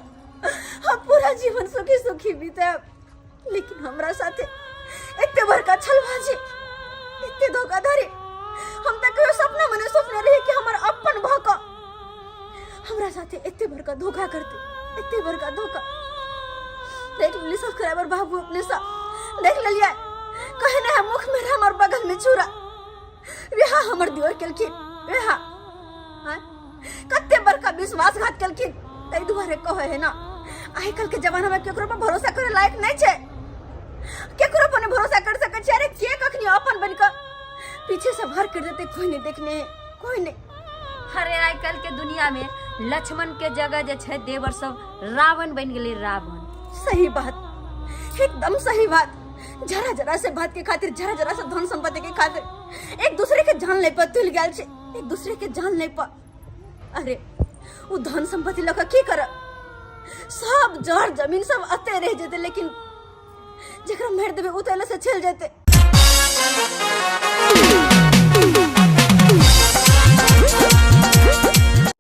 [SPEAKER 3] हम पूरा जीवन सुखी सुखी बिताएब, लेकिन हमरा साथे एते बड़का छलबाजी, एते धोखाधड़ी, हम तऽ कहियो सपना में नहीं सोचने रही कि हमर अपन भऽ कऽ हमरा साथे एते बड़का धोखा करते, एते बड़का धोखा। देख लेली सब्सक्राइबर बाबू, अपने सा देख लेलियै, कहे नहीं है मुख में हमर बगल में छुरा, वह हमर दियोर केलखिन, वह हाँ कते बड़का विश्वासघात केलखिन। ताहि दुआरे कहै है ना, आइ काल्हि के जमाना में केकरो पर भरोसा करे लायक नहीं छै, केकरो पर नहीं भरोसा कर सकै छै। अरे के कखनी अपन बनि कऽ पीछे से भर कर देते, कोई नहीं देखने, कोई नहीं।
[SPEAKER 4] अरे आइ काल्हि के दुनिया में लक्ष्मण के जगह जे छै देवर सब रावण बनि गेलै, रावण।
[SPEAKER 3] सही बात, एकदम सही बात। जरा जरा से बात के खातिर, जरा जरा से धन संपत्ति के खातिर एक दूसरे के जान ले पर तुल गेल छै, एक दूसरे के जान ले पर। अरे उ धन संपत्ति लऽ कऽ की करब? सब जर जमीन सब अते रह जेतै, लेकिन जकरा मारि देबै उ तऽ एले से चलि जेतै।